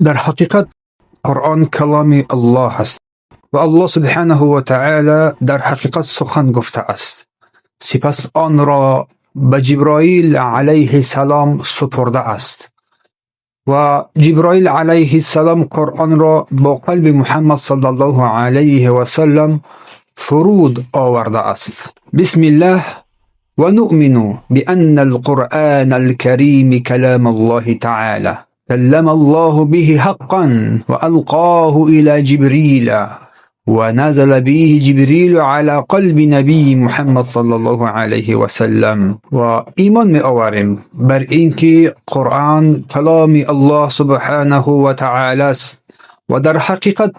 Дар ҳақиқат Қуръон каломи Аллоҳ аст ва Аллоҳ субҳанаҳу ва таъоло дар ҳақиқат сухан гуфтааст. Сипас онро ба Ҷиброил алайҳиссалом супурдааст ва Ҷиброил алайҳиссалом Қуръонро бо қалби Муҳаммад саллаллоҳу алайҳи васаллам фуруд овардааст. Бисмиллаҳ. ونؤمن بأن القرآن الكريم كلام الله تعالى، كلم الله به حقا، وألقاه إلى جبريل، ونزل به جبريل على قلب نبي محمد صلى الله عليه وسلم. و ایمان می آوریم بر اینکه قرآن کلام الله سبحانه و تعالی است و در حقیقت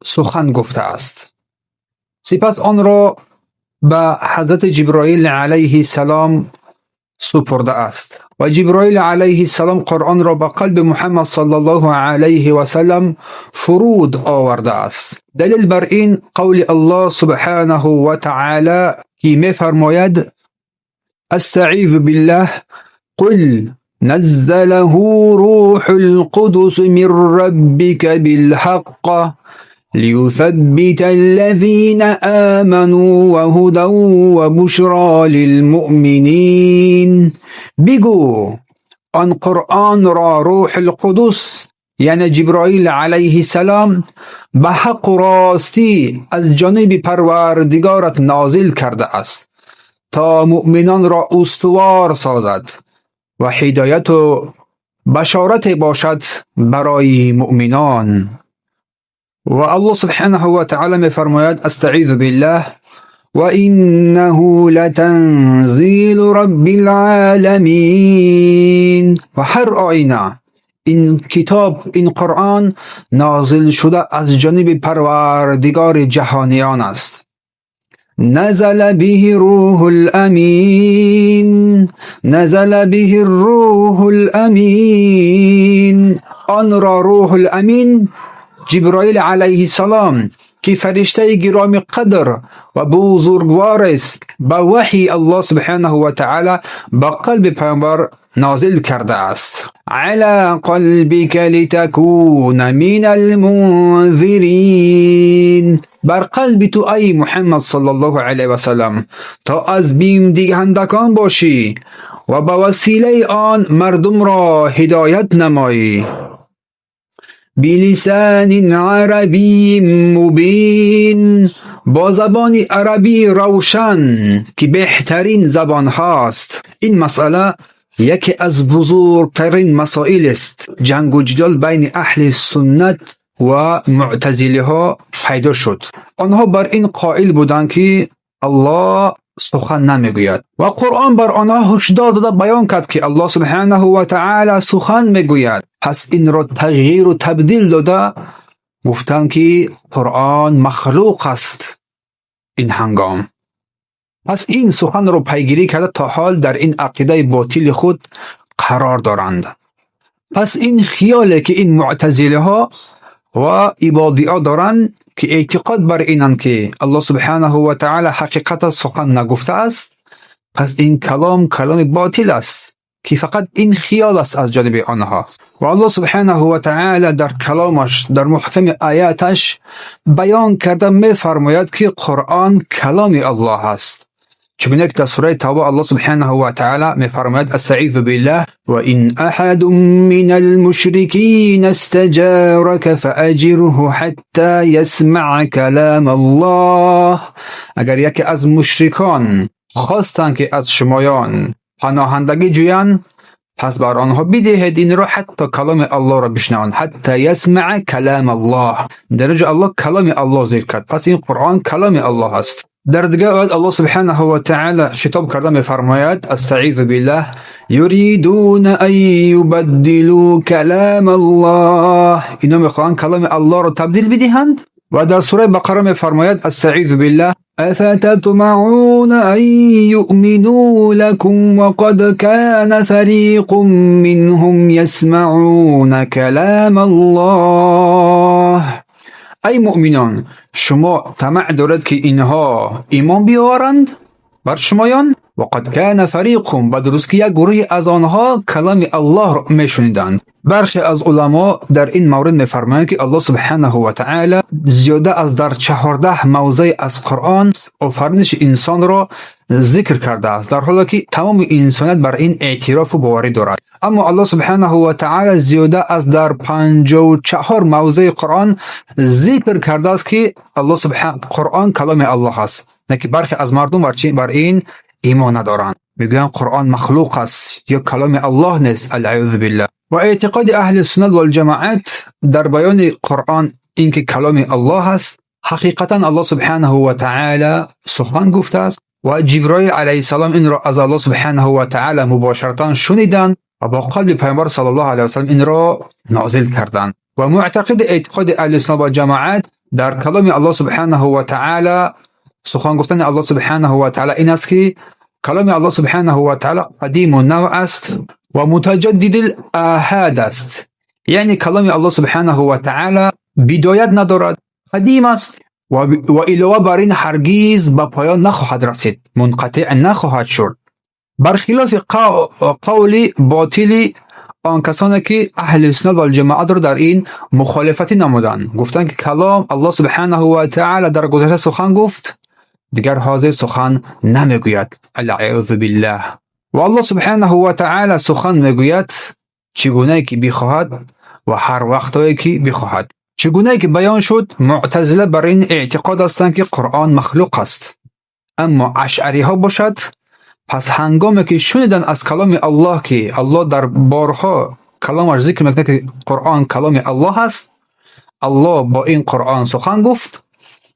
سخن گفته است. سپس آن را به حضرت جبرائیل علیه السلام سپرده است و جبرائیل علیه السلام قرآن را به قلب محمد صلی الله علیه و سلم فرود آورده است. دلیل بر این قول الله سبحانه و تعالی که می فرماید: استعیذ بالله، قل نزله روح القدس من ربك بالحق ليثبت الذين آمنوا وهدى وبشرى للمؤمنين. بگو آن قرآن را روح القدس، یعنی جبرائیل علیه السلام، به حق و راستی از جانب پروردگارت نازل کرده است تا مؤمنان را استوار سازد و هدایت و بشارت باشد برای مؤمنان. و الله سبحانه و تعالی می‌فرماید: استعیذ بالله، وإنه لتنزیل رب العالمین. و هر آینه این کتاب، این قرآن، نازل شده از جانب پروردگار جهانیان است. نزل به روح الامین، نزل به الروح الامین. آن را روح الامین، جبرائیل علیه السلام که فرشته گرامی قدر و بزرگوار است، به وحی الله سبحانه و تعالی به قلب پیامبر نازل کرده است. علی قلبك لتكون من المنذرین. بر قلب تو ای محمد صلی الله علیه و سلم تا از بیم دهندگان باشی و به وسیله آن مردم را هدایت نمایی. بلسان عربی مبین. با زبان عربی روشن که بهترین زبان هاست. این مسئله یکی از بزرگترین مسائل است. جنگ و جدال بین اهل سنت و معتزله ها پیدا شد. آنها بر این قائل بودند که الله سخن نمیگوید و قرآن بر آنها هشدار داده بیان کرد که الله سبحانه و تعالی سخن میگوید. پس این را تغییر و تبدیل داده گفتند که قرآن مخلوق است. این هنگام پس این سخن را پیگیری کرده تا حال در این عقیده باطل خود قرار دارند. پس این خیاله که این معتزله ها و اباضی ها دارند که اعتقاد بر اینند که الله سبحانه و تعالی حقیقت سخن نگفته است، پس این کلام کلام باطل است که فقط این خیال است از جانب آنها. و الله سبحانه و تعالی در کلامش، در محکم آیاتش بیان کرده میفرماید که قرآن کلام الله است. چگونه که در سوره توبه الله سبحانه و تعالی میفرماید: استعیذ بالله، وإن أحد من المشركين استجارك فأجره حتى يسمع كلام الله. اگر یکی از مشرکان خواستند که از شمایان پناهندگی جویند، پس بر آنها بدهید این را حتی کلام الله را بشنوند. حتی یسمع کلام الله. در اینجا الله کلام الله ذکر کرد، پس این قرآن کلام الله است. در دیگر آیات الله سبحانه و تعالی خطاب کرده میفرماید: استعیذ بالله، یریدون ان یبدلوا کلام الله. اینا میخواهند کلام الله را تبدیل بدهند. و در سوره بقره میفرماید: استعیذ بالله، افتطمعون ان یؤمنوا لكم وقد كان فريق منهم يسمعون کلام الله. ای مؤمنان، شما طمع دارد که اینها ایمان بیاورند بر شمایان؟ وقد کان فریق، به درست که یک گروه از آنها کلام الله را میشنیدند. برخی از علما در این مورد می‌فرمایند که الله سبحانه و تعالی زیاده از در 14 موضع از قرآن آفرینش انسان را ذکر کرده است، در حالی که تمام انسانیت بر این اعتراف و باوری دارد. اما الله سبحانه و تعالی زیاده از در 54 موضع قرآن ذکر کرده است که الله سبحانه قرآن کلام الله است. نه که برخی از مردم بر این ایمان ندارند، میگویند قرآن مخلوق است یا کلام الله نیست، العیاذ بالله. و اعتقاد اهل سنت و الجماعت در بیان قرآن اینکه کلام الله است، حقیقتا الله سبحانه و تعالی سخن گفته است و جبرائیل علیه السلام این را از الله سبحانه و تعالی مباشرتا شنیدند و با قلب پیامبر صلی الله علیه و سلم این را نازل کردند. و معتقد اعتقاد اهل سنت و جماعت در کلام الله سبحانه و تعالی سخن گفتن الله سبحانه و تعالی این است که کلام الله سبحانه و تعالی قدیم و نوع است و متجدد الآحاد است. یعنی کلام الله سبحانه و تعالی بدایت ندارد، قدیم است و علاوه بر این هرگز به پایان نخواهد رسید، منقطع نخواهد شد. برخلاف قول باطل آن کسانی که اهل سنت و الجماعت را در این مخالفتی نمودند، گفتند که کلام الله سبحانه و تعالی در گذشته سخن گفت، دیگر حاضر سخن نمیگوید، العیاذ بالله. و الله سبحانه و تعالی سخن میگوید چگونه که بخواهد و هر وقتایی که بخواهد. چگونه که بیان شد، معتزله بر این اعتقاد هستند که قرآن مخلوق است، اما اشعری ها باشد پس هنگامی که شنیدن از کلام الله که الله در بارها کلامش ذکر میکنه که قرآن کلام الله است، الله با این قرآن سخن گفت،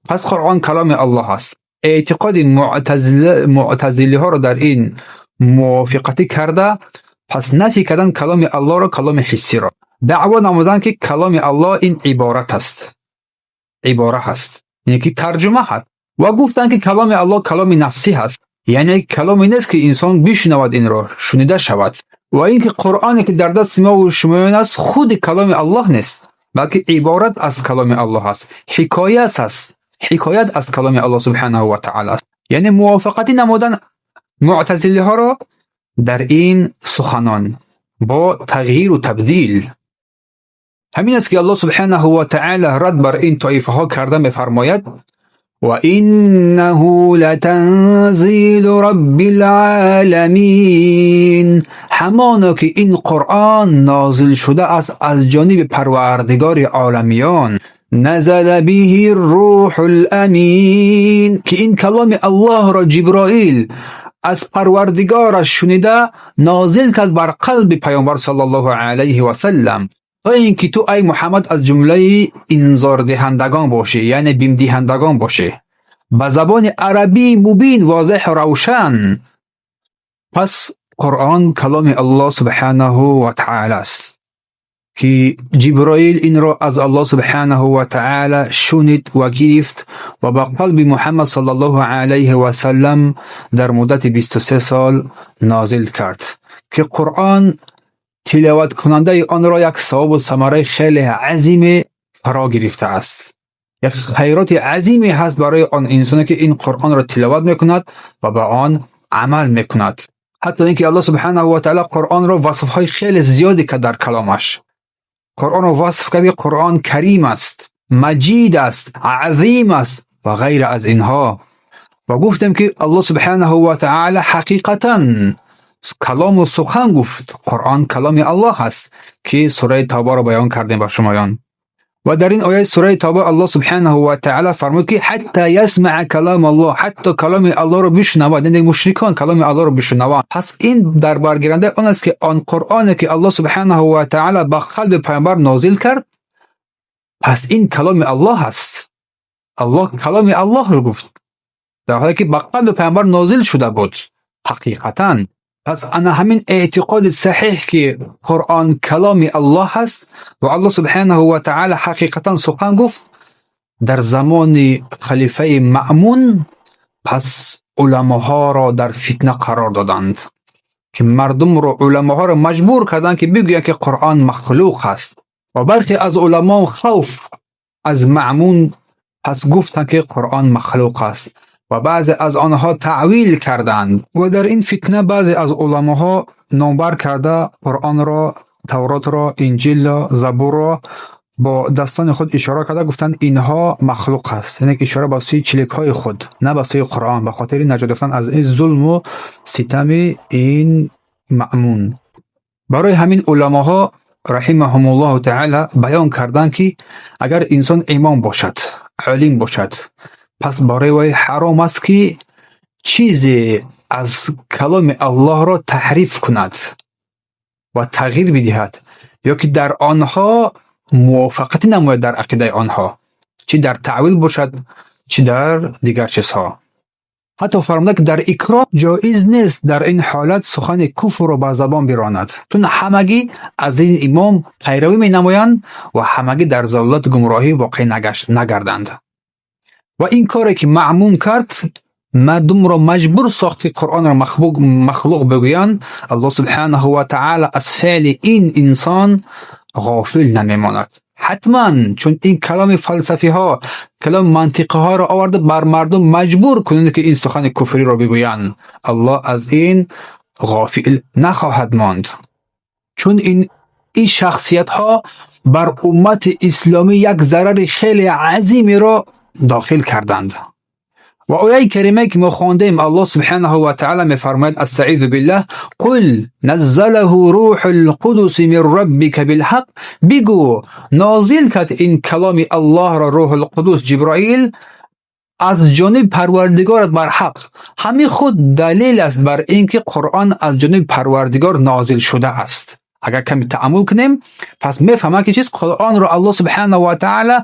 پس قرآن کلام الله است. اعتقاد معتزله ها را در این موافقتی کرده، پس نفی کردن کلام الله را، کلام حسی را دعوا نمودن که کلام الله این عبارت است، عباره هست، یعنی که ترجمه هست. و گفتن که کلام الله کلام نفسی هست، یعنی کلامی نیست که انسان بشنود، این را شنیده شود. و اینکه قرآنی که در دست ما و شما است خود کلام الله نیست، بلکه عبارت از کلام الله است، حکایت است، حکایت از کلام الله سبحانه و تعالی است. یعنی موافقتی نمودن معتزله ها را در این سخنان با تغییر و تبدیل. همین است که الله سبحانه و تعالی رد بر این طایفه ها کرده میفرماید و انه لتنزیل رب العالمین، همانا که این قرآن نازل شده است از جانب پروردگار عالمیان. نزل به الروح الامین، که این کلام الله را جبرائیل از پروردگارش شنیده نازل کرد بر قلب پیامبر صلی الله علیه و سلم، تا اینکه تو ای محمد از جمله انذار دهندگان باشی، یعنی بیم دهندگان باشی، به زبان عربی مبین، واضح و روشن. پس قرآن کلام الله سبحانه و تعالی است که جبرائیل این را از الله سبحانه و تعالی شنید و گرفت و به قلب محمد صلی الله علیه و سلم در مدت 23 سال نازل کرد که قرآن تلاوت کننده آن را یک ثواب و ثمره خیلی عظیم فرا گرفته است. یک خیرات عظیمی هست برای آن انسانی که این قرآن را تلاوت میکند و به آن عمل میکند. حتی اینکه الله سبحانه و تعالی قرآن را وصفهای خیلی زیادی که در کلامش قرآن را وصف کرد که قرآن کریم است، مجید است، عظیم است و غیر از اینها. و گفتم که الله سبحانه و تعالی حقیقتا کلام و سخن گفت. قرآن کلام الله است که سوره توبه را بیان کردیم بر شمایان. و در این آیه سوره توبه الله سبحانه و تعالی فرمود که حتی یسمع کلام الله، حتی کلام الله را بشنود، یعنی مشرکان کلام الله را بشنوند. پس این در برگیرنده آن است که آن قرآنی که الله سبحانه و تعالی به قلب پیامبر نازل کرد، پس این کلام الله است. الله کلام الله را گفت در حالی که به قلب پیامبر نازل شده بود حقیقتا. پس انا همین اعتقاد صحیح که قرآن کلام الله هست و الله سبحانه و تعالی حقیقتا سخن گفت در زمان خلیفه مأمون، پس علماها را در فتنه قرار دادند که مردم را، علماها را مجبور کردند که بگویند که قرآن مخلوق است. و برخی از علما خوف از مأمون پس گفتند که قرآن مخلوق است و بعضی از آنها تعویل کردند و در این فتنه بعضی از علماها نامبر کرده قرآن را Тавротро, Инҷилро, Забурро бо дастони худ ишора карда гуфтанд, инҳо махлуқ аст. Яъне ишора ба сӯи чиликҳои худ, на ба сӯи Қуръон, ба хотири наҷот ёфтан аз ин зулму ситами ин Маъмун. Барои ҳамин уламоҳо раҳимаҳумуллоҳу таъала баён карданд, ки агар инсон имом бошад, олим бошад, пас барои вай ҳаром аст, ки чизе аз каломи Аллоҳро таҳриф кунад ва тағйир бидиҳад ё ки дар онҳо мувофиқатӣ намояд дар ақидаи онҳо, чӣ дар таъвил бошад, чӣ дар дигар чизҳо. Ҳатто фармуда, ки дар икроҳ ҷоиз нест дар ин ҳолат сухани куфрро ба забон биронад, чун ҳамагӣ аз ин имом пайравӣ менамоянд ва ҳамагӣ дар залолату гумроҳӣ воқеъ нагарданд. Ва ин коре ки Маъмун кард, мардумро маҷбур сохт, ки Қуръонро махлуқ бигӯянд. Аллоҳ субҳанаҳу ва таъала аз феъли ин инсон ғофил намемонад. Ҳатман, чун ин каломи фалсафиҳо, каломи мантиқиҳоро оварда бар мардум маҷбур кунанд, ки ин сухани куфриро бигӯянд. Аллоҳ аз ин ғофил нахоҳад монд. Чун ин шахсиятҳо бар уммати исломӣ як зарари хеле азимеро дохил карданд. Ва ояи каримае ки мо хондем, Аллоҳ субҳанаҳу ва таъала мефармояд: астаизу биллаҳ, қул наззалаҳу рӯҳул қудуси мин роббика билҳақ. Бигӯ, нозил кард ин каломи Аллоҳро Рӯҳул Қудус Ҷиброил аз ҷониби Парвардигорат бар ҳақ. Ҳамин худ далел аст бар ин ки Қуръон аз ҷониби Парвардигор нозил шудааст. Агар каме таъаммул кунем, пас мефаҳмам, ки чиз Қуръонро Аллоҳ субҳанаҳу ва таъала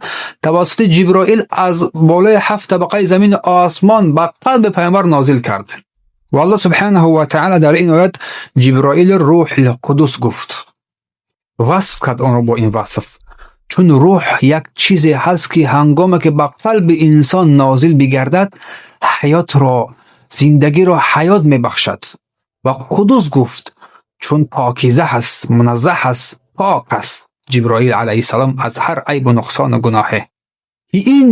тавассути Ҷиброил аз болои ҳафт табақаи замину осмон ба қалби паёмбар нозил кард. Ва Аллоҳ субҳанаҳу ва таъала дар ин оят Ҷиброил Рӯҳул Қудус гуфт, васф кард онро бо ин васф, чун рӯҳ як чизе ҳаст, ки ҳангоме ки ба қалби инсон нозил бигардад, ҳаётро, зиндагиро ҳаёт мебахшад. Ва Қудус гуфт, чун покиза ҳаст, муназзаҳ аст, пок аст Ҷиброил алайҳиссалом аз ҳар айбу нуқсону гуноҳе, ки ин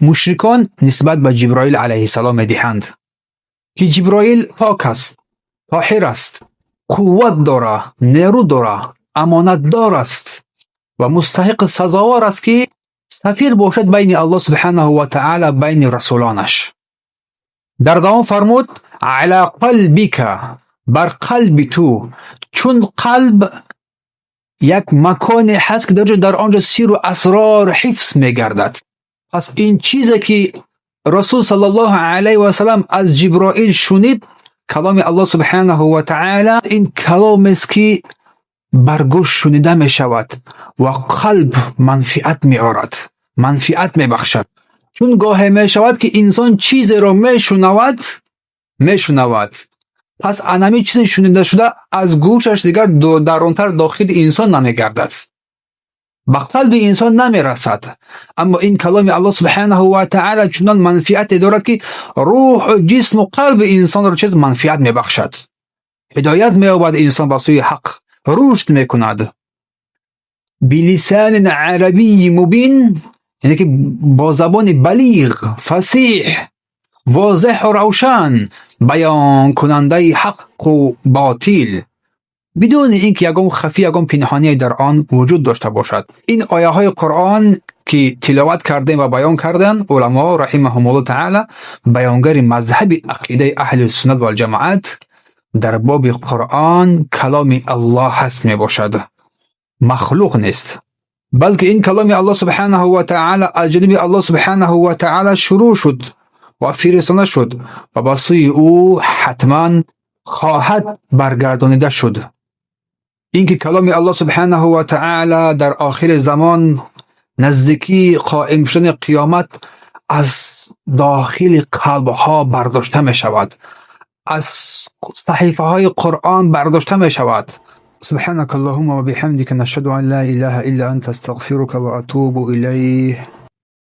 мушрикон нисбат ба Ҷиброил алайҳиссалом медиҳанд, ки Ҷиброил пок аст, тоҳир аст, қувват дора, нерӯ дора, амонатдор аст ва мустаҳиқи сазовор аст, ки сафир бошад байни Аллоҳ субҳанаҳу ва таъала, байни расулонаш. Дар давом фармуд: ала қалбика, бар қалби ту, чун қалб як маконе ҳаст, ки дар он ҷо сиру асрор ҳифз мегардад. Пас ин чизе ки Расул саллаллоҳу алайҳи васаллам аз Ҷиброил шунид, каломи Аллоҳ субҳанаҳу ва таъала, ин каломест, ки бар гӯш шунида мешавад ва қалб манфиат меорад, манфиат мебахшад. Чун гоҳе мешавад, ки инсон чизеро мешунавад, пас анами чизи шунидашуда аз гӯшаш дигар дарунтар дохили инсон намегардад, ба қалби инсон намерасад. Аммо ин каломи Аллоҳ субҳанаҳу ва таъала чунон манфиате дорад, ки рӯҳу ҷисму қалби инсонро чиз манфиат мебахшад, ҳидоят меёбад инсон ба сӯи ҳақ, рушд мекунад. Билисанин арабии мубин, яъне ки бо забони балиғ, фасеҳ, возеҳу равшан, баёнкунандаи ҳаққу ботил, бидуни ин ки ягон хафӣ, ягон пинҳоние дар он вуҷуд дошта бошад. Ин ояҳои Қуръон, ки тиловат кардем ва баён карданд уламо раҳимаҳумуллоҳ таъала, баёнгари мазҳаби ақидаи аҳли суннат валҷамоат дар боби Қуръон каломи Аллоҳ ҳаст мебошад, махлуқ нест, балки ин каломи Аллоҳ субҳанаҳу ва таъала аз ҷониби Аллоҳ субҳанаҳу ва таъала шурӯъ шуд ва фиристода шуд ва ба сӯи ӯ ҳатман хоҳад баргардонида шуд. Ин ки каломи Аллоҳ субҳанаҳу ва таъала дар охири замон, наздикии қоим шудани қиёмат, аз дохили қалбҳо бардошта мешавад, аз саҳифаҳои Қуръон бардошта мешавад. سبحانك اللهم وبحمدك، نشهد أن لا إله إلا أنت، استغفرك وأتوب إليه.